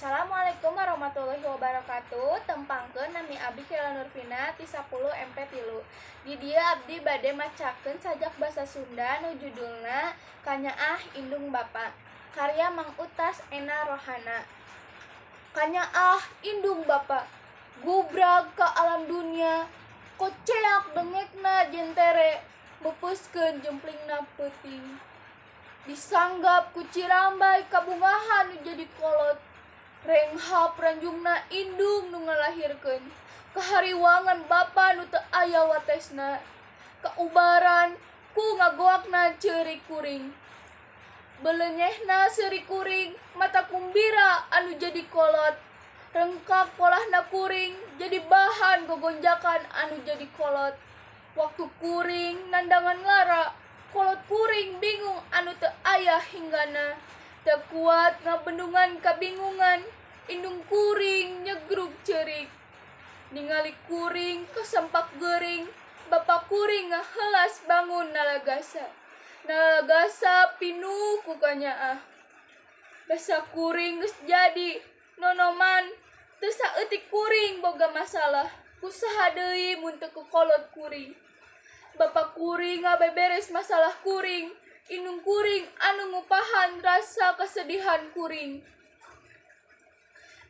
Assalamualaikum warahmatullahi wabarakatuh. Tepangkeun, nami abdi Kila Nurfina ti 10 MP 3. Di dieu abdi bade macakeun sajak basa Sunda nu judulna Kanyaah Indung Bapa, karya Mang Utas Ena Rohana. Kanyaah indung bapa, gubrag ka alam dunya, koceak dengekna jentere, meupeuskeun jemplingna peuting. Disanggap ku cirambay kabungahan nu jadi kolot. Renghap ranjungna indung nu ngalahirkeun. Kahariwangan bapa nu teu aya watesna. Kaubaran ku ngagoakna ceurik kuring. Belenyehna seuri kuring matak gumbira anu jadi kolot. Rengkak polahna kuring jadi bahan gogonjakan anu jadi kolot. Waktu kuring nandangan lara, kolot kuring bingung anu teu aya hinggana. Teu kuat ngabendungan kabingungan, indung kuring nyegrug ceurik. Ningali kuring kasempak geuring, bapa kuring ngahelas bangun nalagasa. Nalagasa pinuh ku kanyaah. Basa kuring geus jadi nonoman, teu saeutik kuring boga masalah. Ku saha deui mun teu ku kolot kuring? Bapa kuring ngabeberes masalah kuring, indung kuring anu ngupahan rasa kesedihan kuring.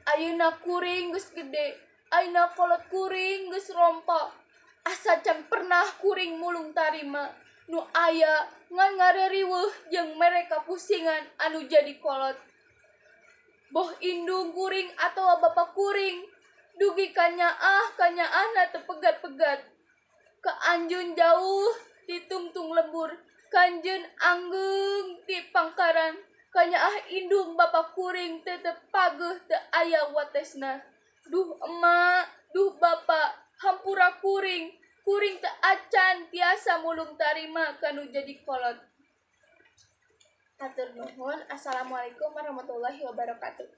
Ayeuna kuring geus gede, ayeuna kolot kuring geus rompa. Asa can pernah kuring mulung tarima. Nu aya ngan ngareriweuh jeung mere kapusingan anu jadi kolot. Boh indung kuring atawa bapa kuring, dugi kanyaah kanyaahna teu pegat-pegat. Kaanjun jauh ti tungtung lembur, kanjeun anggeung ti pangkaran. Kanyaah indung bapa kuring tetep pageuh teu aya watesna. Duh emak, duh bapa, hampura kuring, kuring teu acan tiasa mulung tarima kanu jadi kolot. Hatur nuhun. Assalamualaikum warahmatullahi wabarakatuh.